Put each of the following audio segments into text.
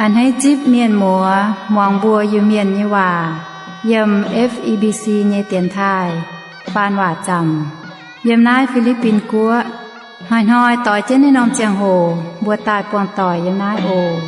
A'hneiv zipv mienh muoz muangx mbuo Iu-Mienh nyei waac yiem F E B C nyei dienx taaih faan waac zaamc yiem naaiv Fi^li^bin Guoqv. Hnoi-hnoi doix jienv naaiv norm ziangh hoc mbuo daaih buangh doic yiem naaiv oc.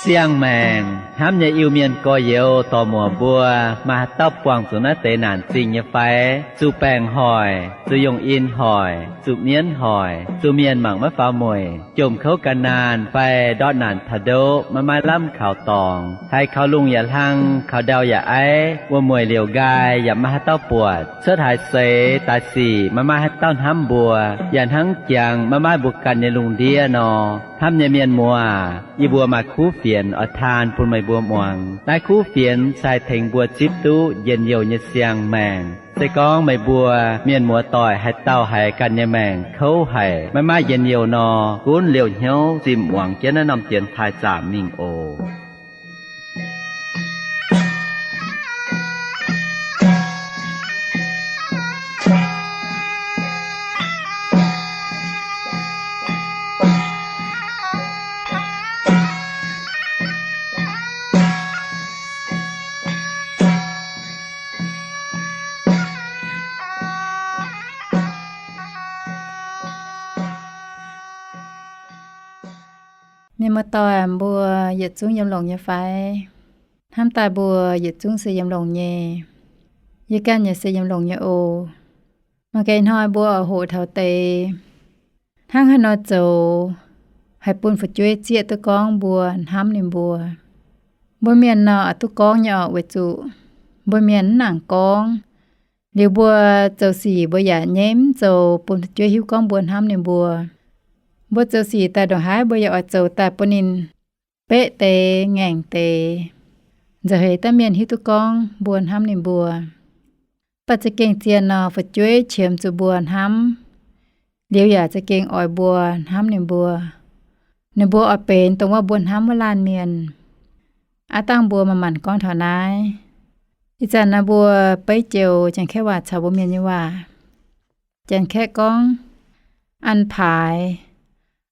Siang-maengc hnamv nyei Iu-Mienh gorx-youz dorc-muoc mbuo, maaih haaix dauh buangh zuqc naaiv deix naanc zingh nyei fai? Zuqc baengc hoic, zuqc yungh in hoic, zuqc mienv hoic, zuqc mienh mangc maiv faaux mueic, jomc kouv gan naanh fai ndortv naanc taux ndoqv maiv maaih lamh kaux dorngx, haiz kaux lungh yaac hlang, kaux ndau yaac aiv, wuom-mueic liouc nqaai yaac maiv maaih haaix dauh buatc, cuotv haaix seix daaih sic maiv maaih haaix dauh hnamv mbuo, yaac hnangv jangx maiv maaih mbuo ganh nyei lungh ndiev nor. Hnamv nyei mienh muoz, yie mbuo maaih kuv fienx oix taan bun meih mbuo muangx. Naaiv kuv fienx se haih tengx mbuo zipv duqv njien-youh nyei siang-maengc. Se gorngv meih mbuo mienh muoz-doic haaix dauh haiz ganh nyei maengc kouv haic, maiv maaih njien-youh nor, gunv liouh hnyouv zimh muangx jienv naaiv norm dienx taaih zaamc mingh oc. Mienh muoz-doic mbuo yietc zungv yiem longx nyei fai? Hnamv daaih mbuo yietc zungv se yiem longx nyei. Yie ganh yaac se yiem longx nyei oc. Mangc gaax ih hnoi mbuo oix hoqc taux deix hnangv haaix nor zoux haih bun fu'jueiv zieqv duqv gorngv mbuo hnamv ninh mbuo. Mbuo mienh nor, oix duqv gorngv nyei orqc, weic zuqc mbuo mienh mv nangc gorngv. Liuz mbuo zoux sic mbuo yaac nyei mv zoux bun fu'jueiv hiuv gorngv mbuo hnamv ninh mbuo. Mbuo zoux sic daaih ndongc haaix mbuo yaac oix zoux daaih bun ninh beqv deix ngaengc deix, nzauh heix daaih mienh hiuv duqv gorngv mbuo hnamv ninh mbuo. Mv baac za'gengh zien nor, fu'jueiv qiemx zuqc mbuo hnamv, liuz yaac za'gengh oix mbuo hnamv ninh mbuo. Ninh mbuo oix benx dongh wuov mbuo hnamv wuov laanh mienh. Aav dangh mbuo manc-manc gorngv taux naaiv. Ih zanc naaiv mbuo beiv joux Janx-Kaeqv waac caux mbuo Mienh nyei waac. Janx-Kaeqv gorngv, an paaix.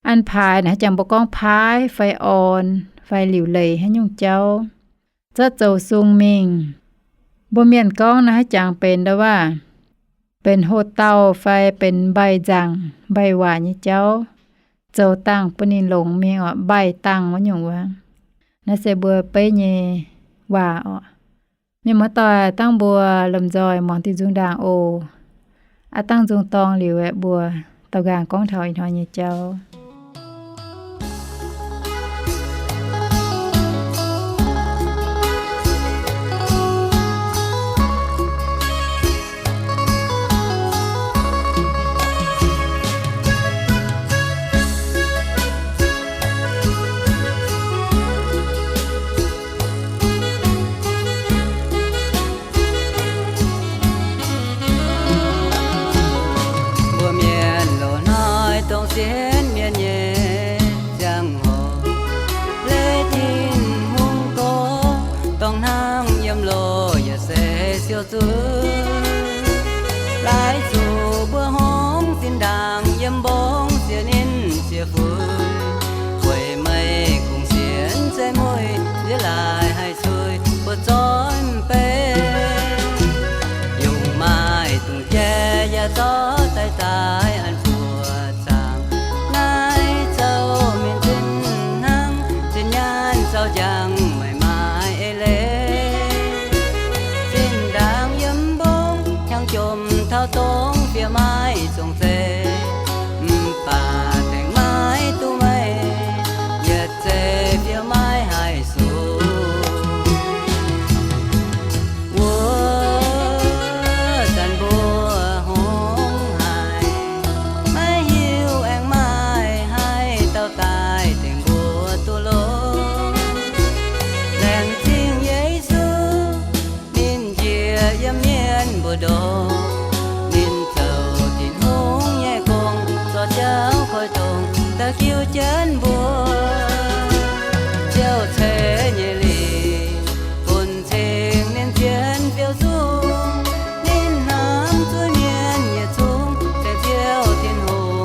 An paaix naaic haaix jangx mbuo gorngv paaiv fai orn fai liuc leiz haaix nyungc jauv, zorqv zoux sung mingh. Mbuo Mienh gorngv naaiv haaix jangx benx ndau waac, benx hoh dauh fai benx mbaih nzangc mbaih waac nyei jauv, zoux dangh bun ninh longx mingh orqc, mbaih dangh wuov nyungc wuov. Naaiv se mbuo beiv nyei waac orqc. Mienh muoz-doic, dangh mbuo lomh nzoih muangx diuh nzung ndaangc oc. Aav dangh nzung dorng liuz aeqv, mbuo douh nqaang gorngv taux ih hnoi nyei jauv. Mbuo mienh loz-hnoi dongh sienx mienh nyei ziangh hoc, leiz Tin-Hungh gorx, dongh hnangv yiem loz yietc seix siou zuqc. Laaix zuqc mbuo hngongx zinh ndaangc yiem mbong ziex ninh ziex fuix, weic meih kungx sienx zeiv mueiz, nziex laaix haih cuiv buoz-zoih mv bei. Yungh maaih dungz jai yaac zorqv daaih daaih an buoz zaangc. Naaiv zouv mienh zinh hnangv zinh nyaanh zaux njang, maiv maaih eix leiz. Zinh ndaangc yiem mbong hnyangx-jomc taux dongh fiev maiv zongc zeiv, mv baac dengh maiv duqv meih yietc zeiv fiev maiv haih sux. Wuov zanc mbuo hngongx haic, maiv hiuv aengx maaih haaix dauh daaih tengx mbuo duqv longx. Laengz zingh Yesu, ninh njiec yiem mienh mbu'ndongx, ninh zoux Tin-Hungh nyei gong, zorc jauv koiv-dongh da'jiu jienv mbuo. Ziouv ceix nyei lingc bun cing ninh zien fiou zungv, ninh hnamv zuiz-mienh yietc zungv, ceix Ziouv Tin-Hungh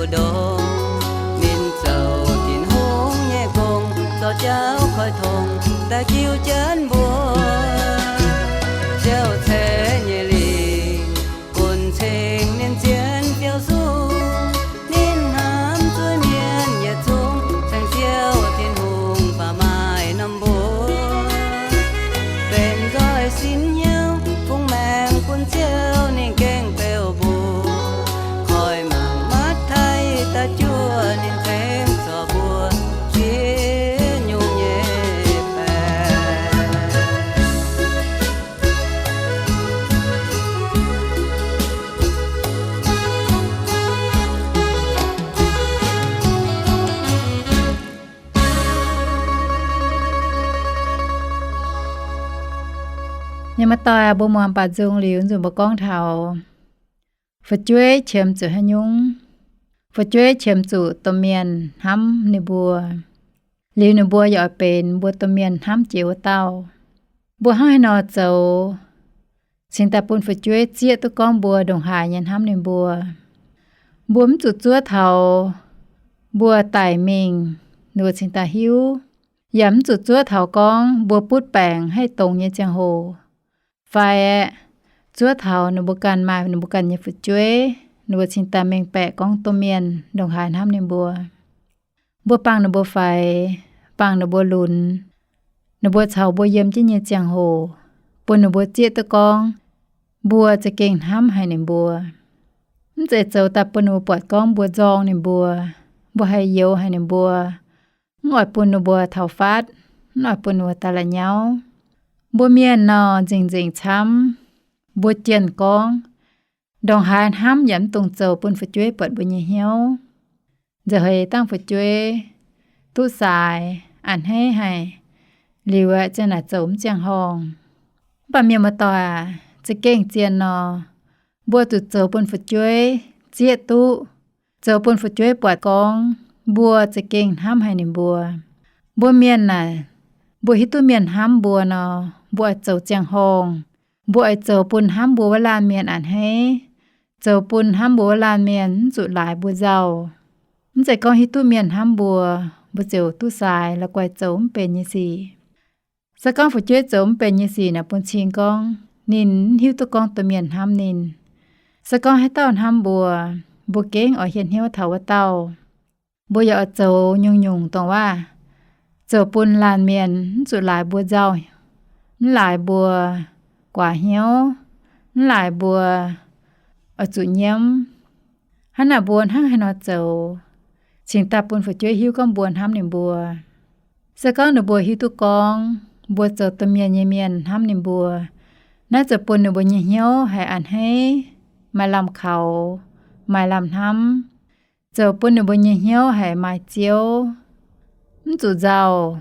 ndorm. Ninh zoux Tin-Hungh nyei gong, zorqv jauv koi tong daaih jiu jienv mbuo. Ziouv ceix nyei lingc bun cing ninh zien biauv sung. Ninh hnamv zuiz-mienh yietc zungv, ceng Ziouv Tin-Hungh baac maaih norm mbuox. Benx nzoih sin hnyouv, fungx maengc bun Ziouv ninh gengh beu mbuo. Koi mangc matv-taiv daaih juoqv ninh ceng zorc mbuo ziex nyungc nyei baeqc. Mienh muoz-doic, mbuo muangx baac nzung liuz nzunc mbuo gorngv taux fu'jueiv qiemx zuqc haaix nyungc. Fu'jueiv qiemx zuqc domh mienh hnamv ninh mbuo, liuz ninh mbuo yaac oix benx mbuo domh mienh hnamv jiex wuov dauh. Mbuo hnangv haaix nor zoux cingx daaih bun fu'jueiv zieqv duqv gorngv mbuo ndongc haaix nyei hnamv ninh mbuo? Mbuo mv zuqc zuov taux mbuo daic mingh ninh mbuo cingx daaih hiuv, yaac mv zuqc zuov taux gorngv mbuo butv baengc haih dongz nyei ziangh hoc, fai aeqv, zuov taux ninh mbuo ganh maaih ninh mbuo ganh nyei fu'jueiv, ninh mbuo cingx daaih mengh baeqc gorngv domh mienh ndongc haaix hnamv ninh mbuo. Mbuo bangc ninh mbuo faix, bangc ninh mbuo lunx, ninh mbuo caux mbuo yiem jienv nyei ziangh hoc, bun ninh mbuo zieqv duqv gorngv mbuo za'gengh hnamv haic ninh mbuo. Mv zeiz zoux daaih bun ninh mbuo buatc gorngv mbuo nzorng ninh mbuo, mbuo haih youx haic ninh mbuo, mv oix bun ninh mbuo taux fatv, mv oix bun ninh mbuo daaih la'nyauv. Mbuo mienh nor, nzengc-nzengc camv, mbuo jienh gorngv ndongc haaix hnamv yaac mv dungx zoux bun fu'jueiv buatc mbuo nyei hnyouv. Nzauh heix dangh fu'jueiv duqv saaix, a'hneiv haic, liuz aeqv, ziang naaic zoux mv ziangh horngh. Mv baac mienh muoz-doic aac, za'gengh zien nor, mbuo zuqc zoux bun fu'jueiv zieqv duqv, zoux bun fu'jueiv buatc gorngv mbuo za'gengh hnamv haic ninh mbuo. Mbuo mienh naaic, mbuo hiuv duqv mienh hnamv mbuo nor, mbuo oix zoux ziangh horngh. Mbuo oix zoux bun hnamv mbuo wuov laanh mienh a'hneiv, zoux bun hnamv mbuo wuov laanh mienh mv zuqc laaix mbuo nzauh. Mv zeiz gorngv hiuv duqv mienh hnamv mbuo, mbuo ziouc duqv saaix la'guaih zoux mv benx nyei sic. Se gorngv fu'jueiv zoux mv benx nyei sic naaic, bun cing gorngv ninh mv hiuv duqv gorngv domh mienh hnamv ninh. Se gorngv haaix dauh hnamv mbuo, mbuo gengh oix hietv hnyouv taux wuov dauh. Mbuo yaac oix zoux nyungc-nyungc dongh waac, zoux bun laanh mienh mv zuqc laaix mbuo nzauh, mv laaix mbuo guaax hnyouv, mv laaix mbuo oix zuqc nyiemv. Hnangv naaic mbuo hnangv haaix nor zoux, cingx daaih bun fu'jueiv hiuv gorngv mbuo hnamv ninh mbuo. Se gorngv ninh mbuo hiuv duqv gorngv mbuo zoux domh mienh nyei mienh hnamv ninh mbuo, naaiv ziouc bun ninh mbuo nyei hnyouv haiz a'hneiv, maaih lamh kaux, maaih lamh hnamv, zoux bun ninh mbuo nyei hnyouv haiz maaih ziouv, mv zuqc nzauh,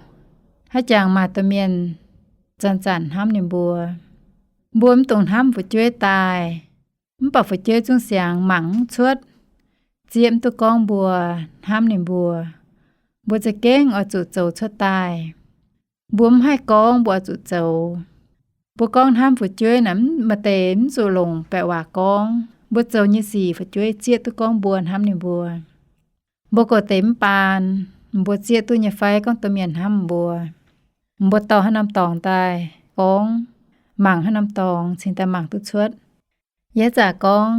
haiz jangx maaih domh mienh zanc-zanc hnamv ninh mbuo. Mbuo mv dungx hnamv fu'jueiv daaih, mv baac fu'jueiv zungv siangx mangc mv cuotv, zieqv mv duqv gorngv mbuo hnamv ninh mbuo. Mbuo za'gengh oix zuqc zoux cuotv daaih. Mbuo mv haih gorngv mbuo oix zuqc zoux. Mbuo gorngv hnamv fu'jueiv naaic, maaih deix mv zuqc longc baeqc waac gorngv. Mbuo zoux nyei sic fu'jueiv zieqv duqv gorngv mbuo hnamv ninh mbuo. Mbuo goux deix mv baan, mbuo zieqv duqv nyei fai gorngv domh mienh hnamv mbuo? Mbuo dorh haaix norm dorngx daaih gorngv, mangc haaix norm dorngx cingx daaih mangc duqv cuotv? Yie haaix zanc gorngv,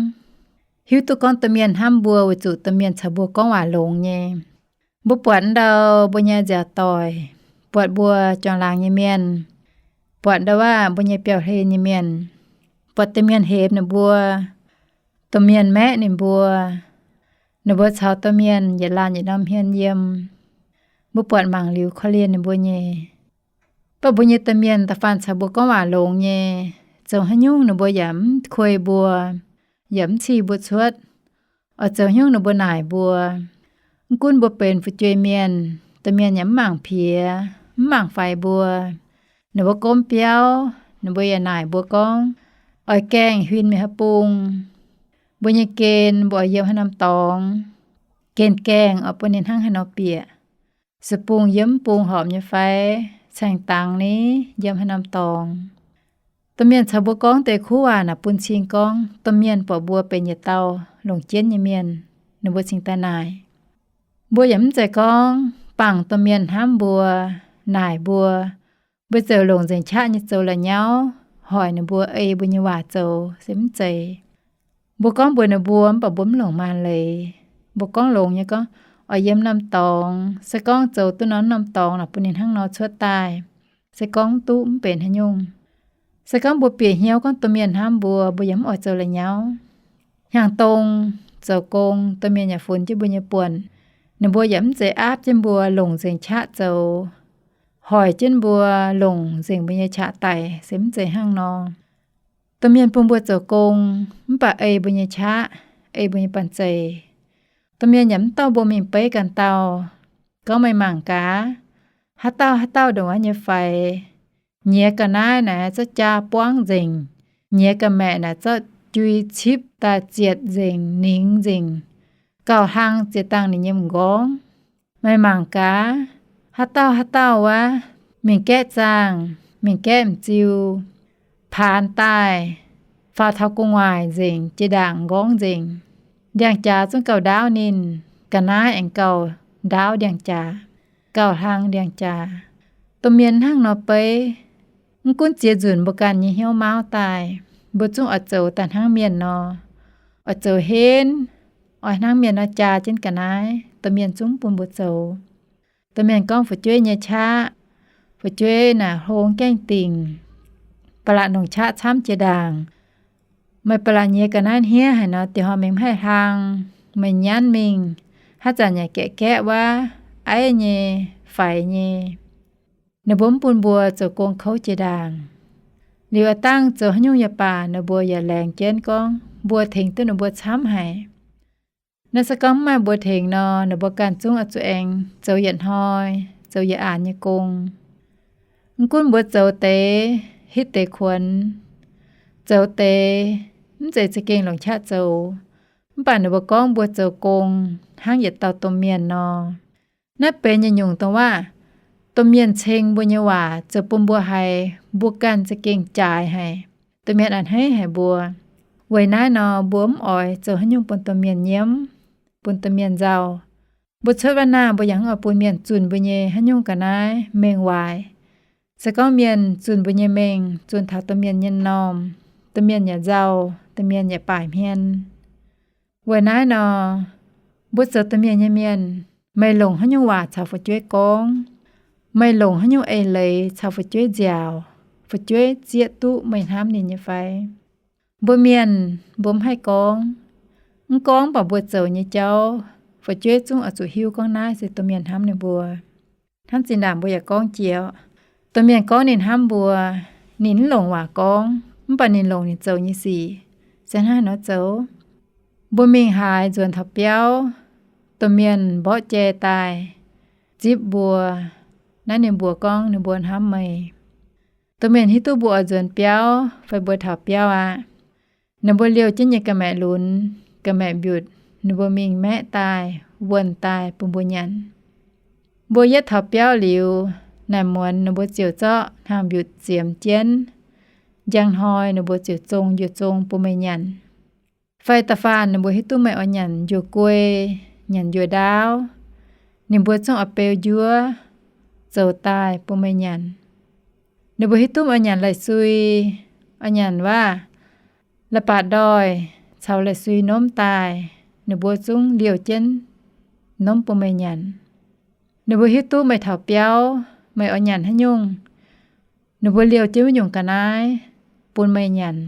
hiuv duqv gorngv domh mienh hnamv mbuo weic zuqc domh mienh caux mbuo gorngv waac longx nyei. Mbuo buatc ndau mbuo nyei nziaauc doic, buatc mbuo juangc laangz nyei mienh, buatc ndau waac mbuo nyei biauv-hlen nyei mienh, buatc domh mienh hemx ninh mbuo, domh mienh maeqv ninh mbuo, ninh mbuo caux domh mienh yietc laanh yietc norm hmien yiem. Mbuo buatc mangc liuz korv-lienh ninh mbuo nyei. Mv baac mbuo nyei domh mienh da'faanh caux mbuo gorngv waac longx nyei, zoux haaix nyungc ninh mbuo yaac mv kuei mbuo, yaac mv cih mbuo cuotv. Oix zoux haaix nyungc ninh mbuo naaic mbuo. Mv gunv mbuo benx fu'jueiv mienh, domh mienh yaac mv mangc piex, mv mangc faix mbuo. Ninh mbuo gomv biauv, ninh mbuo yaac naaic mbuo gorngv, oix gaengh huin mingh haaix bung. Mbuo nyei gen mbuo oix yiem haaix norm dorngx. Gen gaengh oix bun ninh hnangv haaix nor bieqc. Se bung yiem mv bung horpc nyei fai, caeng dangx ni, yiem haaix norm dorngx. Domh mienh caux mbuo gorngv deix kuv waac naaic bun cing gorngv domh mienh buatc mbuo benx yietc dauh longc jienv nyei mienh. ninh mbuo cingx daaih naaic. Mbuo yaac mv zeiz gorngv bangc domh mienh hnamv mbuo, naaic mbuo, mbuo ziouc longc nzengc qaqv nyei zoux la'nyauv hoic ninh mbuo ei mbuo nyei waac zoux, se mv zeiz. Mbuo gorngv mbuox ninh mbuo mv baac mbuo mv longc maanc leiz. Mbuo gorngv longx nyei gorngv, oix yiem norm dorngx, se gorngv zoux duqv norm, norm dorngx lorqc bun ninh hnangv nor cuotv daaih. Se gorngv mv duqv mv benx haaix nyungc. Se gorngv mbuo bieqc hnyouv gorngv domh mienh hnamv mbuo, mbuo yaac mv oix zoux la'nyauv. Hnyangx-dong zoux gong, domh mienh yaac funx jienv mbuo nyei buonc. Ninh mbuo yaac mv zeiz aapv jienv mbuo longc nzengc qaqv zoux, hoic jienv mbuo longc nzengc mbuo nyei qaqv daic, se mv zeiz hnangv nor. Domh mienh bun mbuo zoux gong, mv baac ei mbuo nyei qaqv, ei mbuo nyei banh zeic. Domh mienh yaac mv dorh mbuo mingh beiv ganh dauh, gorngv, meih mangc gaax, haaix dauh haaix dauh ndongc wuov nyei faix, nyiex ga'naaiv naaic zorqv jaa buangv nzengc, nyiex ga'maeqc naaic zorqv jui cipv daaih zietc nzengc, ningx nzengc, gauh hlang ziex dangh ninh nyei m'nqorngv. Meih mangc gaax, haaix dauh haaix dauh wuov, mingh gaeqv zaangh, mingh gaeqv m'ziu, paanx daaih, faaux taux gu'nguaaic nzengc, jiex ndaangc m'nqorngv nzengc. Ndiangx-jaax zungv gauh ndaauv ninh, ga'naaiv aengx gauh ndaauv ndiangx-jaax, gauh hlang ndiangx-jaax. Domh mienh hnangv nor beiv, mv gunv ziex nzunc mbuo ganh nyei hnyouv mauv daaih, mbuo zungv oix zoux daaih hnangv mienh nor, oix zoux henv, oix hnangv mienh nor jaa jienv ga'naaiv. Domh mienh zungv bun mbuo zoux. Domh mienh gorngv fu'jueiv nyei qaqv, fu'jueiv naaic hlo gaengh dingc, ba'laqc longc qaqv camv jiex ndaangc. Meih ba'laqc nyiex ga'naaiv hniev haic nor, dieh hnoi mingh mv haih hlang. Meih nyanv mingh, haaix zanc yaac gaeqv gaeqv wuov, aiv nyei, faix nyei. Ninh mbuo mv bun mbuo zoux gong kouv jiex ndaangc. Liuz a'dangh zoux haaix nyungc yaac baac, ninh mbuo yaac laengz jienv gorngv mbuo tengx duqv ninh mbuo camv haic. Naaiv se gorngv mv maaih mbuo tengx nor, ninh mbuo ganh zungv oix zuqc aengx zoux yietc hnoi, zoux yietc aanx nyei gong. Mv gunv mbuo zoux deix hitv deix kuonx, zoux deix mv zeiz za'gengh longc qaqv zoux, mv baac ninh mbuo gorngv mbuo zoux gong hnangv yietc dauh domh mienh nor. Naaiv benx nyungc-nyungc dongh waac domh mienh ceng mbuo nyei waac zoux bun mbuo haiz mbuo ganh za'gengh jaaix haic. Domh mienh a'hneiv haic mbuo. Weic naaiv nor, mbuo mv oix zoux haaix nyungc bun domh mienh nyiemv, bun domh mienh nzauh. Mbuo cuotv wuov naah, mbuo yaac mv oix bun mienh zunh mbuo nyei haaix nyungc ga'naaiv mengh waaic. Se gorngv mienh zunh mbuo nyei mengh, zunh taux domh mienh nyei m'normh, domh mienh yaac nzauh, domh mienh yaac baaic hmien. Weic naaiv nor, mbuo zoux domh mienh nyei mienh, meih longc haaix nyungc waac caux fu'jueiv gorngv, meih longc haaix nyungc eix leiz caux fu'jueiv nziaauc, fu'jueiv zieqv duqv meih hnamv ninh nyei fai? Mbuo mienh mbuo mv haih gorngv. Mv gorngv baac mbuo zoux nyei jauv, fu'jueiv zungv oix zuqc hiuv gorngv naaiv se domh mienh hnamv ninh mbuo. Hnangv zinh ndaangc mbuo yaac gorngv jiex, domh mienh gorngv ninh hnamv mbuo, ninh mv longc waac gorngv, mv baac ninh longc ninh zoux nyei sic. Se hnangv haaix nor zoux? Mbuo mingh haaix nzuonx taux biauv, domh mienh mborqv jai daaih zipv mbuo, naaiv ninh mbuox gorngv ninh mbuo hnamv meih. Domh mienh hiuv duqv mbuo oix nzuonx biauv fai mbuo taux biauv aqv, ninh mbuo liouh jienv nyei ga'maeqc lunx, ga'maeqc mbiutc, ninh mbuo mingh maeqv daaih, wuonh daaih bun mbuo nyanc. Mbuo yietv taux biauv liuz, naaic muonz ninh mbuo ziouc zorqv hnaangx-mbiutc ziemx jienv. Njang hnoi ninh mbuo ziouc zong njuov zong bun meih nyanc. Fai da'faanh ninh mbuo hiuv duqv meih oix nyanc njuov guei, nyanc njuov ndaauv, ninh mbuo zungv oix beu njuov zoux daaih bun meih nyanc. Ninh mbuo hiuv duqv oix nyanc lai-sui, oix nyanc waac, la'baatc ndoih caux lai-sui nomv daaih, ninh mbuo zungv liouh jienv nomv bun meih nyanc. Ninh mbuo hiuv duqv meih taux biauv, meih oix nyanc haaix nyungc, ninh mbuo liouh jienv wuov nyungc ga'naaiv bun meih nyanc.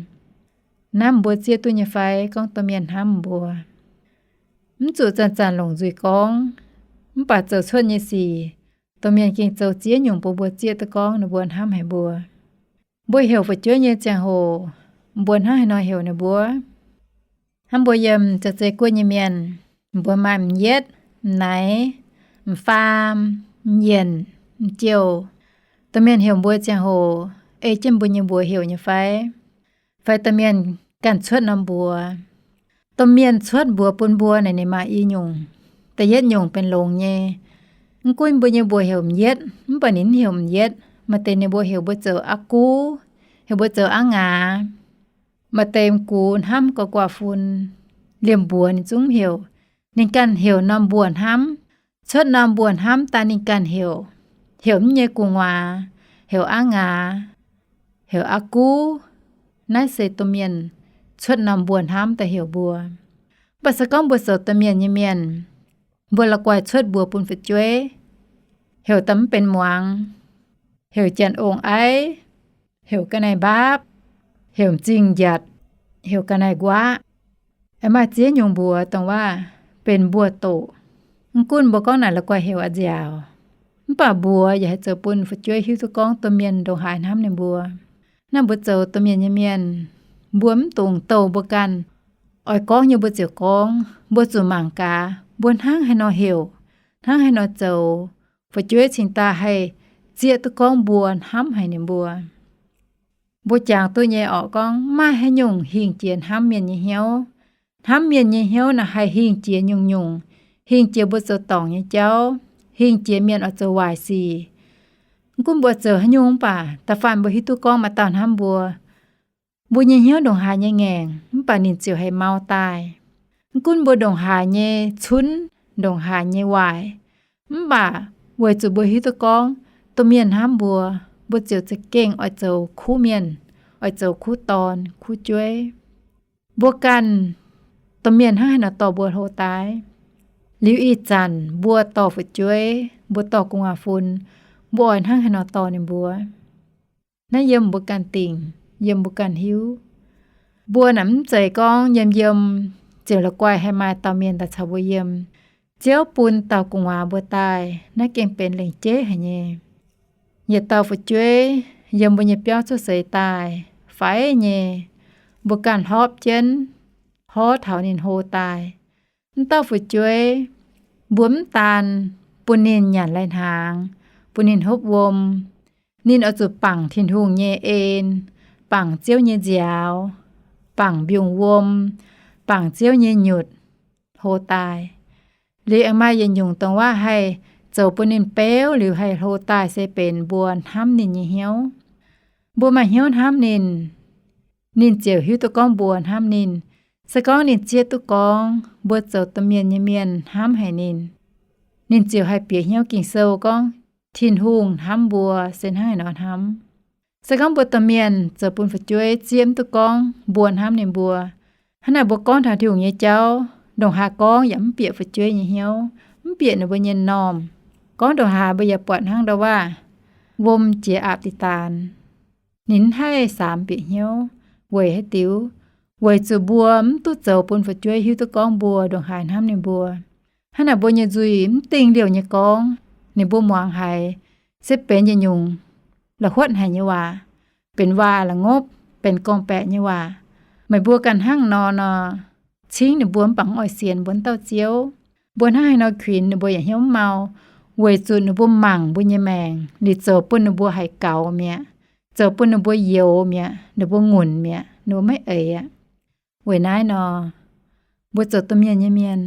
Naaiv mbuo zieqv duqv nyei fai? Gorngv domh mienh hnamv mbuo, mv zuqc zanc-zanc longc nzuih gorngv, mv baac zoux cuotv nyei sic, domh mienh gengh zoux ziex nyungc bun mbuo zieqv duqv gorngv ninh mbuo hnamv haic mbuo. Mbuo heuc fu'jueiv nyei ziangh hoc, mbuo hnangv haaix nor heuc ninh mbuo? Hnamv mbuo yiem za'zei guoqv nyei mienh, mbuo maaih m'yietv, m'naiz, m'faam, m'yienc, m'jouh. Domh mienh heuc mbuo ziangh hoc, ei jienv mbuo nyei mbuox heuc nyei fai? Fai domh mienh ganh cuotv norm mbuox? Domh mienh cuotv mbuox bun mbuo naaic ninh maaih i nyungc. Da'yietv nyungc benx longx nyei. Mv gunv mbuo nyei mbuox heuc m'yietv, mv baac ninh mv heuc m'yietv. Maaih deix ninh mbuo heuc mbuo zoux aa gu, heuc mbuo zoux aa ngaax. Maaih deix m'gux hnamv gu'guaav fun, liemh mbuox ninh zungv heuc. Ninh ganh heuc norm mbuo hnamv, cuotv norm mbuo hnamv daaih ninh ganh heuc. Heuc mv nyei gu'nguaaz, heuc aav ngaax, heuc aa guv. Naaiv se domh mienh cuotv norm mbuo hnamv daaih heuc mbuo. Mv baac se gorngv mbuo zoux domh mienh nyei mienh, mbuo la'guaih cuotv mbuox bun fu'jueiv, heuc daaih mv benx muangx, heuc janx ong-aiv, heuc ga'naaiv mbaapv, heuc m'zing njatc, heuc ga'naaiv nquaqv. Aengx maaih ziex nyungc mbuox dongh waac benx mbuo doqc. Mv gunv mbuo gorngv naaic la'guaih heuc a'nziaauc, mv baac mbuox yaac haih zoux bun fu'jueiv hiuv duqv gorngv domh mienh ndongc haaix hnamv ninh mbuo. Naaiv mbuo zoux domh mienh nyei mienh, mbuo mv dungx douh mbuo ganh oix gorngv nyei mbuo ziouc gorngv. Mbuo zuqc mangc gaax mbuo hnangv haaix nor heuc, hnangv haaix nor zoux, fu'jueiv cingx daaih haih zieqv duqv gorngv mbuo hnamv haic ninh mbuo. Mbuo jangx duqv nyei orqc, gorngv maaih haaix nyungc hingh jiex hnamv mienh nyei hnyouv. Hnamv mienh nyei hnyouv naaic haih hingh jiex nyungc-nyungc, hingh jiex mbuo zoux dorngc nyei jauv, hingh jiex mienh oix zoux waaic sic. Mv gunv mbuo zoux haaix nyungc mv baac da'faanh mbuo hiuv duqv gorngv maaih dauh hnamv mbuo, mbuo nyei hnyouv ndongc haaix nyei ngaengc mv baac ninh ziouc haih mau daaih. Mv gunv mbuo ndongc haaix nyei cunv, ndongc haaix nyei waaic, mv baac weic zuqc mbuo hiuv duqv gorngv domh mienh hnamv mbuo, mbuo ziouc za'gengh oix zoux kuv mienh, oix zoux kuv dorn kuv jueiv. Mbuo ganh domh mienh hnangv haaix nor dorh mbuo hlo daaih? Liuz ih zanc mbuo dorh fu'jueiv, mbuo dorh gu'nguaaz-fun, mbuo oix hnangv haaix nor dorh ninh mbuo? Naaiv yiem mbuo ganh dingc, yiem mbuo ganh hiuv. Mbuo naaic mv zeiz gorngv yiem yiem ziouc la'guaih haih maaih dauh mienh daaih caux mbuo yiem. Ziouv bun dauh gu'nguaaz mbuo daaih, naaiv gengh benx lengc jeiv haic nyei. Yietc dauh fu'jueiv yiem mbuo nyei biauv cuotv seix daaih, faix nyei, mbuo ganh hlorpv jienv, horv taux ninh hlo daaih. Mv dauh fu'jueiv, mbuo mv daan bun ninh nyanc lai-hnaangx, bun ninh hopv wuom, ninh oix zuqc bangc Tin-Hungh nyei en, bangc Ziouv nyei nziaaux, bangc mbiungc wuom, bangc Ziouv nyei nyutc, hlo daaih. Liuz aengx maaih yietc nyungc dongh waac haih zoux bun ninh beuv liuz haih hlo daaih se benx mbuo hnamv ninh nyei hnyouv. Mbuo maaih hnyouv hnamv ninh, ninh ziouc hiuv duqv gorngv mbuo hnamv ninh. Se gorngv ninh zieqv duqv gorngv mbuo zoux domh mienh nyei mienh hnamv haic ninh, ninh ziouc haih bieqc hnyouv Ging-Sou gorngv Tin-Hungh hnamv mbuo se hnangv haaix nor hnamv. Se gorngv mbuo domh mienh zoux bun fu'jueiv zieqv mv duqv gorngv mbuo hnamv ninh mbuo, hnangv naaic mbuo gorngv taux Tin-Hungh nyei jauv, ndongc haaix gorngv yaac mv bieqc fu'jueiv nyei hnyouv, mv bieqc ninh mbuo nyei m'normh. Gorngv ndongc haaix mbuo yaac buatc hnangv ndau waac wuom jiex aapv diqc daanx, ninh mv haih samx bieqc hnyouv. Weic haaix diuc? Weic zuqc mbuo mv duqv zoux bun fu'jueiv hiuv duqv gorngv mbuo ndongc haaix hnamv ninh mbuo. Hnangv naaic mbuo nyei nzuih mv dingh liouh nyei gorngv, ninh mbuo muangx haiz se benx yietc nyungc la'huotv haic nyei waac, benx waac la'ngopv, benx gorngv-baeqc nyei waac. Meih mbuo ganh hnangv nor nor, cingv ninh mbuo mv baac mv oix sienx mbuo wuov dauh Ziouv. Mbuo hnangv haaix nor kuinx ninh mbuo yaac hnyouv mv mau, weic zuqc ninh mbuo mangc mbuo nyei maengc liuz zoux bun ninh mbuo haiz gaux mi'aqv, zoux bun ninh mbuo youx mi'aqv, ninh mbuo ngunc mi'aqv, ninh mbuo maiv eix aqv. Weic naaiv nor, mbuo zoux domh mienh nyei mienh,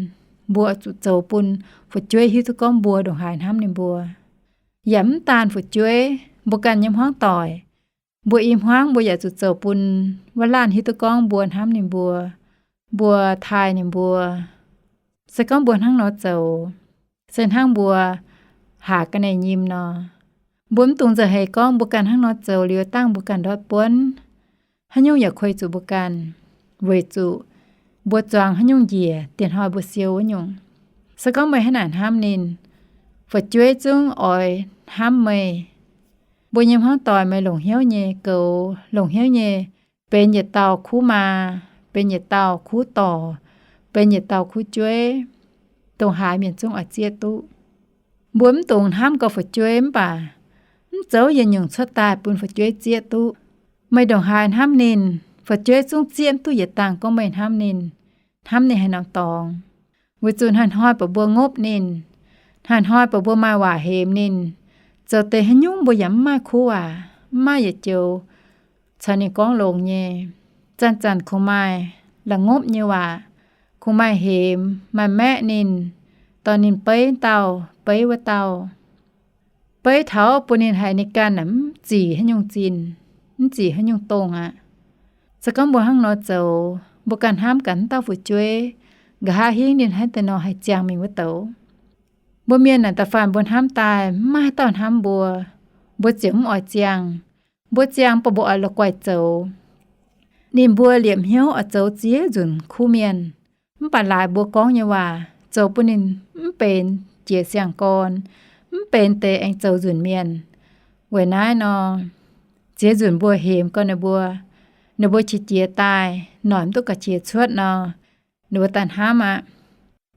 mbuo zuqc zoux bun fu'jueiv hiuv duqv gorngv mbuo ndongc haaix hnamv ninh mbuo. Yaac mv daan fu'jueiv, mbuo ganh nyei hmuangv doic, mbuo i hmuangv mbuo yaac zuqc zoux bun wuov laanh hiuv duqv gorngv mbuo hnamv ninh mbuo, mbuo taaih ninh mbuo. Se gorngv mbuo hnangv nor zoux, se hnangv mbuo haaz ga'naaiv nyim nor. Mbuo mv dungx nzauh heix gorngv mbuo ganh hnangv nor zoux liuz dangh mbuo ganh ndortv buonv. Haaix nyungc yaac kuei zuqc mbuo ganh, weic zuqc mbuo zuangx haaix nyungc njiec, dienh hnoi mbuo siou wuov nyungc. Se gorngv meih hnangv naaic hnamv ninh, fu'jueiv zungv oix hnamv meih. Mbuo nyei hmuangv doic meih longc hnyouv nyei goux, longc hnyouv nyei benx yietc dauh kuv maa, benx yietc dauh kuv dorc, benx yietc dauh kuv jueiv, dongh haaix mienh zungv oix zieqv duqv. Mbuo mv dungx hnamv gauh fu'jueiv mv baac mv zoux yietc nyungc cuotv daaih bun fu'jueiv zieqv duqv. Meih ndongc haaix hnamv ninh, fu'jueiv zungv zieqv mv duqv yietc dangh gorngv meih hnamv ninh, hnamv ninh haaix norm dorngx. Weic zuqc hnoi-hnoi baac mbuo ngopv ninh, hnoi-hnoi baac mbuo maaih waac hemx ninh. Zoux deix haaix nyungc mbuo yaac mv maaih kuv waac, mv maaih yietc joux caux ninh gorngv longx nyei. Zanc-zanc kungx maaih la'ngopv nyei waac, kungx maaih hemx, maaih maeqv ninh, dorh ninh beiv dauh beiv wuov dauh. Beiv taux bun ninh haiz ninh ganh mv zic haaix nyungc zinh, mv zic haaix nyungc dongh aqv. Se gorngv mbuo hnangv nor zoux, mbuo ganh hnamv gaax wuov dauh fu'jueiv, Nqa'haav hingv ninh hnangv deix nor haih ziangh mingh wuov douz. Mbuo mienh naaic da'faanh mbuo hnamv daaih mv maaih haaix dauh hnamv mbuo, mbuo ziouc mv oix ziangh. Mbuo ziangh baac mbuo oix la'guaih zoux. Ninh mbuo liepc hnyouv oix zoux ziex nzunc kuv mienh, mv baac laaix mbuo gorngv nyei waac zoux bun ninh mv benx jiez siang-gorn, mv benx deix aengx zoux nzunc mienh. Weic naaiv nor, ziex nzunc mbuo hemx gau ninh mbuo, ninh mbuo qiex jiez daaih, noic mv duqv ga'qiex cuotv nor, ninh mbuo daaih hnamv aqv.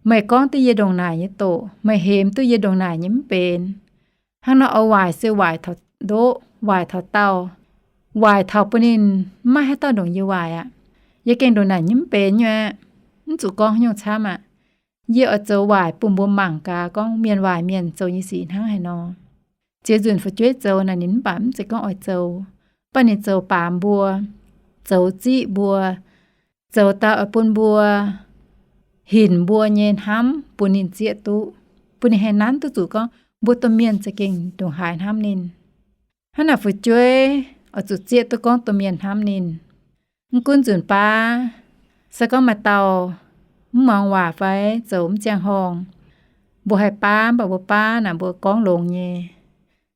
Meih gorngv duqv yie ndongc naaic nyei doqc, meih hemx duqv yie ndongc naaic nyei mv benx. Hnangv nor oix waaic se waaic taux ndoqv, waaic taux daauh, waaic taux bun ninh mv maaih haaix dauh ndongc yie waaic aqv. Yie gengh ndongc naaic nyei mv benx nyei aqv. Mv zuqc gorngv haaix nyungc camv aqv. Yie oix zoux waaic bun mbuo mangc gaax gorngv mienh waaic mienh zoux nyei sic hnangv haaix nor. Ziex nzunc fu'jueiv zoux naaic ninh mv baac mv zeiz gorngv oix zoux, mv baac ninh zoux baamz mbuo, zoux ziqv mbuo, zoux daaih oix bun mbuo hinc mbuo nyei hnamv bun ninh zieqv duqv, bun ninh haih nanv duqv zuqc gorngv mbuo domh mienh za'gengh ndongc haaix hnamv ninh. Hnangv naaic fu'jueiv oix zuqc zieqv duqv gorngv domh mienh hnamv ninh. Mv gunv nzunc baav, se gorngv maaih dauh mv muangx waac fai zoux mv ziangh horngh, mbuo haih baav, mv baac mbuo baav naaic mbuo gorngv longx nyei.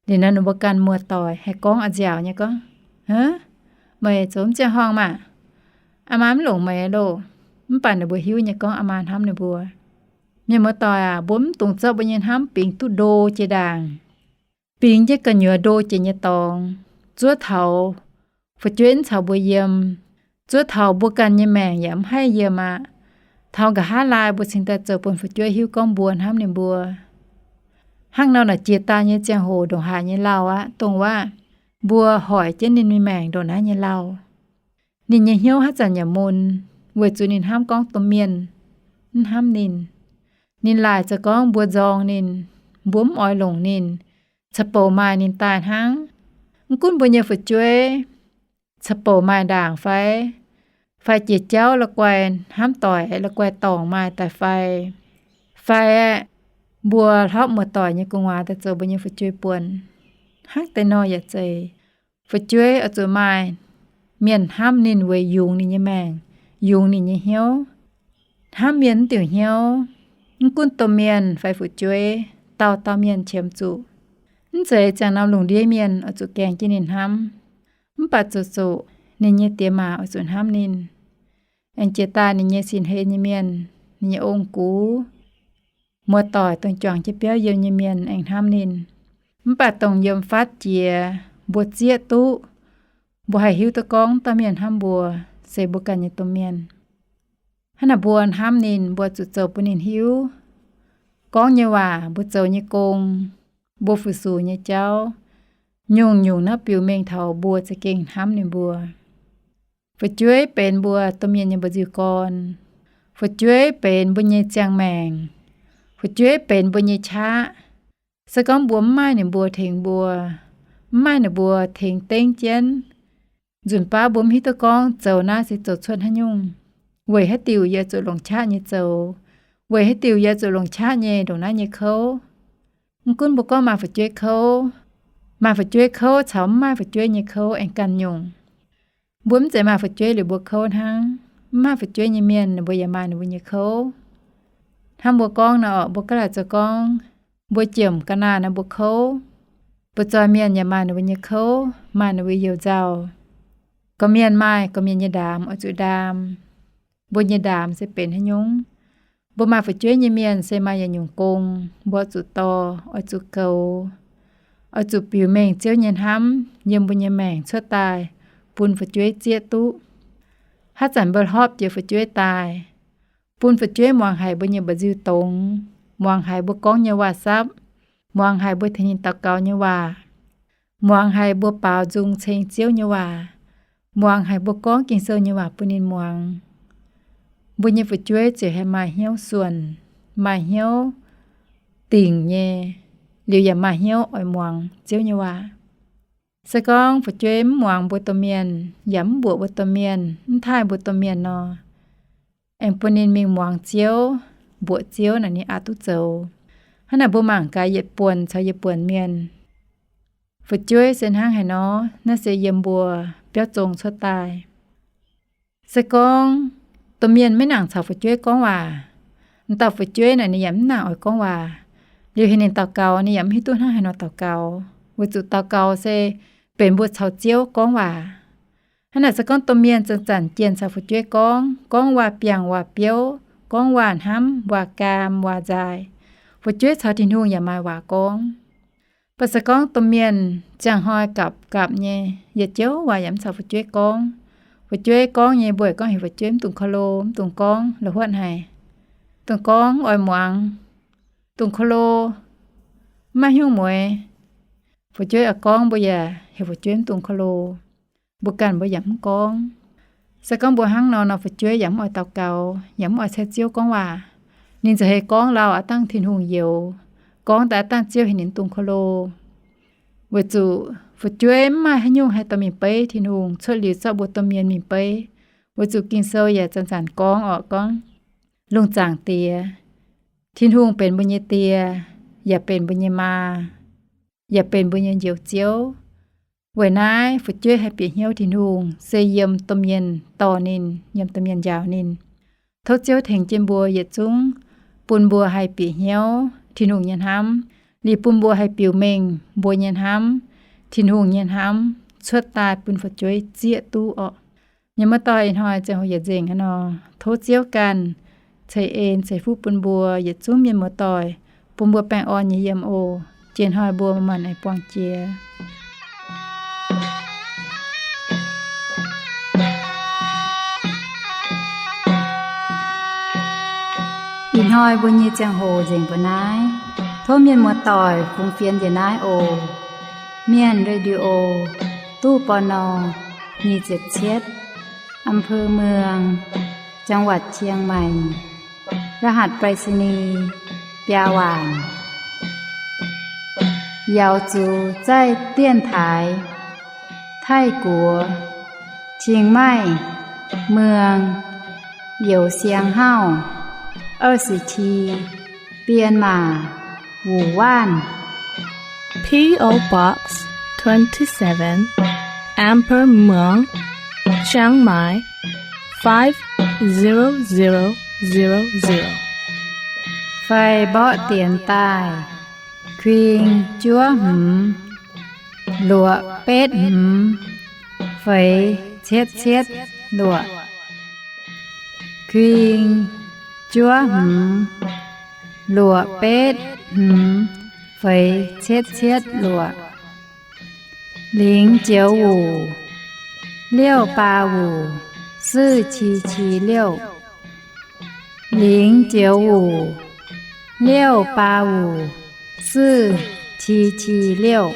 Liuz nor ninh mbuo ganh muoz-doic haih gorngv a'nziaauc nyei gorngv, Hnangv, meih zoux mv ziangh horngh maah! Aa maa mv longc meih loh. Mv baac ninh mbuo hiuv nyei gorngv aa maa hnamv ninh mbuo. Mienh muoz-doic aac, mbuo mv dungx zorqv mbuo nyei hnamv bingx duqv ndo jiex ndaangc, bingx jienv gu'nyuoz ndo jiex nyei dorngx, zuov taux fu'jueiv mv caux mbuo yiem, zuov taux mbuo ganh nyei maengc yaac mv haih yiem aqv. Taux nqa'haav laai mbuo cingx daaih zoux bun fu'jueiv hiuv gorngv mbuo hnamv ninh mbuo. Hnangv nor naaic jiex daaih nyei ziangh hoc ndongc haaix nyei lauh aqv, dongh wuov mbuo hoic jienv ninh nyei maengc ndongc naaiv nyei lauh. Ninh nyei hnyouv haaix zanc yaac mun, weic zuqc ninh hnamv gorngv domh mienh mv hnamv ninh. Ninh laaic zoux gorngv mbuo nzorng ninh, mbuo mv oix longc ninh, ca'bouc maaih ninh daaih hnangv. Mv gunv mbuo nyei fu'jueiv ca'bouc maaih ndaangc fai, fai jiex jauv la'guaih hnamv doic la'guaih dorngc maaih daaih fai, fai aeqv, mbuo hlopv muoz-doic nyei gu'nguaaz daaih zoux mbuo nyei fu'jueiv buonc, hnangv deix nor yaac zeiz. Fu'jueiv oix zuqc maaih mienh hnamv ninh weic yungz ninh nyei maengc, yungz ninh nyei hnyouv. Hnamv mienh mv diuc hnyouv, mv gunv domh mienh fai fu'jueiv, dauh dauh mienh qiemx zuqc. Mv zeiz ziangh norm lungh ndiev mienh oix zuqc gaengh jienv ninh hnamv, mv baac zuqc zuqc ninh nyei diex maac oix zuqc hnamv ninh. Aengx jiex daaih ninh nyei sin-hlen nyei mienh, ninh nyei ong-gux, muoz-doic dongh juangc jienv biauv yiem nyei mienh aengx hnamv ninh. Mv baac dongh yiem fatv jiex mbuo zieqv duqv, mbuo haih hiuv duqv gorngv dauh mienh hnamv mbuo se mbuo ganh nyei domh mienh. Hnangv naaic mbuo hnamv ninh, mbuo zuqc zoux bun ninh hiuv. Gorngv nyei waac, mbuo zoux nyei gong, mbuo fu-sux nyei jauv, nyungc-nyungc naaiv biux mengh taux mbuo za'gengh hnamv ninh mbuo. Fu'jueiv benx mbuo domh mienh nyei mba'nziu-gorn. Fu'jueiv benx mbuo nyei ziangh maengc. Fu'jueiv benx mbuo nyei qaqv. Se gorngv mbuo mv maaih ninh mbuo tengx mbuo, mv maaih ninh mbuo tengx dengv jienv, nzunc baav mbuo mv hiuv duqv gorngv zoux naaiv se zoux cuotv haaix nyungc. Weic haaix diuc yie zuqc longc qaqv nyei zoux? Weic haaix diuc yie zuqc longc qaqv nyei ndongc naaiv nyei kouv? Mv gunv mbuo gorngv maaih fu'jueiv kouv, maaih fu'jueiv kouv caux mv maaih fu'jueiv nyei kouv aengx ganh nyungc. Mbuo mv zeiz maaih fu'jueiv liuz mbuo kouv hnangv. Mv maaih fu'jueiv nyei mienh ninh mbuo yaac maaih ninh mbuo nyei kouv. Hnangv mbuo gorngv nor, mbuo gaav laaic zoux gorngv mbuo jiem ga'naaiv nor mbuo kouv. Mbuo zoih mienh yaac maaih ninh mbuo nyei kouv, maaih ninh mbuo youh nzauh. Gorqv-mienh maaih gorqv-mienh nyei ndaamz oix zuqc ndaam. Mbuo nyei ndaamz se benx haaix nyungc? Mbuo maaih fu'jueiv nyei mienh se maaih yietc nyungc gong mbuo oix zuqc dorh, oix zuqc goux, oix zuqc biux mengh Ziouv nyei hnamv yiem mbuo nyei maengc cuotv daaih bun fu'jueiv zieqv duqv. Haaix zanc mbuo hlopv jiex fu'jueiv daaih, bun fu'jueiv muangx haic mbuo nyei mba'nziu dongz, muangx haic mbuo gorngv nyei waac-sapv, muangx haic mbuo tengx ninh daux gaux nyei waac, muangx haic mbuo baaux nzung ceng Ziouv nyei waac, muangx haic mbuo gorngv Ging-Sou nyei waac bun ninh muangx. Mbuo nyei fu'jueiv ziouc haih maaih hnyouv suonc, maaih hnyouv dingc nyei, liuz yaac maaih hnyouv oix muangx Ziouv nyei waac. Se gorngv fu'jueiv mv muangx mbuo domh mienh, yaac mv mbuoqc mbuo domh mienh, mv taaih mbuo domh mienh nor, aengx bun ninh mingh muangx Ziouv, mbuoqc Ziouv naaic ninh aqc duqv zoux. Hnangv naaic mbuo mangc gaax yietc buonc caux yietc buonc mienh. Fu'jueiv se hnangv haaix nor, naaiv se yiem mbuo biauv zong cuotv daaih. Se gorngv domh mienh maiv nangc caux fu'jueiv gorngv waac, M'dauh fu'jueiv naaic ninh yaac mv nangc oix gorngv waac. Liuz heuc ninh daux gaux, ninh yaac mv hiuv duqv hnangv haaix nor daux gaux, weic zuqc daux gaux se benx mbuo caux Ziouv gorngv waac. Hnangv naaic se gorngv domh mienh zanc-zanc jienh caux fu'jueiv gorngv, gorngv waac-biangh waac-biouv, gorngv waac-hnamv waac-gaam waac-nzaaih, fu'jueiv caux Tin-Hungh yaac maaih waac gorngv. Mv baac se gorngv domh mienh ziangh hnoi gapv-gapv nyei, yietc jouv waac yaac mv caux fu'jueiv gorngv. Fu'jueiv gorngv nyei, mbuo gorngv heuc fu'jueiv mv dungx kolo, mv dungx gorngv la'huotv haic. Dungx gorngv oix muangx, dungx kolo, mv maaih hnyouv mueiz. Fu'jueiv oix gorngv, mbuo yaac heuc fu'jueiv mv dungx kolo. Mbuo ganh mbuo yaac mv gorngv. Se gorngv mbuo hnangv nor nor, fu'jueiv yaac mv oix daux gaux, yaac mv oix caux Ziouv gorngv waac. Ninh za'heix gorngv lauh aqv dangh Tin-Hungh youx, gorngv daaih aqv dangh Ziouv heuc ninh dungx kolo. Weic zuqc fu'jueiv mv maaih haaix nyungc haih dorh mingh beiv Tin-Hungh cuotv liuz zorqv mbuo domh mienh mingh beiv. Weic zuqc Ging-Sou yaac zanc-zanc gorngv orqc, gorngv, Lungh zaangc Diex, Tin-Hungh benx mbuo nyei Die, yaac benx mbuo nyei Maa, yaac benx mbuo nyei Njoux Ziouv. Weic naaiv fu'jueiv haih bieqc hnyouv Tin-Hungh se yiem domh mienh dorh ninh, yiem domh mienh njaaux ninh. Tov Ziouv tengx jienv mbuo yietc zungv, bun mbuo haih bieqc hnyouv Tin-Hungh nyei hnamv, liuz bun mbuo haih biux mengh mbuo nyei hnamv, Tin-Hungh nyei hnamv cuotv daaih bun fu'jueiv zieqv duqv orqc. Mienh muoz-doic, ih hnoi ziangh hoc yietc nzengc aqv nor, tov Ziouv ganh ceix en ceix fuqv bun mbuo yietc zungv mienh muoz-doic, bun mbuo baengh orn nyei yiem oc. Jiex hnoi mbuo maanc-maanc aengx buangh jiex. Ih hnoi mbuo nyei ziangh hoc nzengc mbuo naaiv. Tov mienh muoz-doic fungx fienx njiec naaiv oc. Mienh Radio, ตู้ ปณ. nyic ziepc cietv, อำเภอเมือง จังหวัดเชียงใหม่ รหัสไปรษณีย์ biaa waanc. 瑶族在电台 Taiv-Guoqv, 清迈, เมือง, 邮箱号 二十七, 编码 五万. P O Box twenty-seven, Amber Muang, Chiang Mai, five zero zero zero zero. Fai mborqv dienx daaih, kuing juov hmz, luoqc betv hmz, feix cietv cietv luoqc. Kuing juov hmz, luoqc betv hmz, feix cietv cietv luoqc. 零九五 六八五 四七七六. 零九五 六八五 四七七六.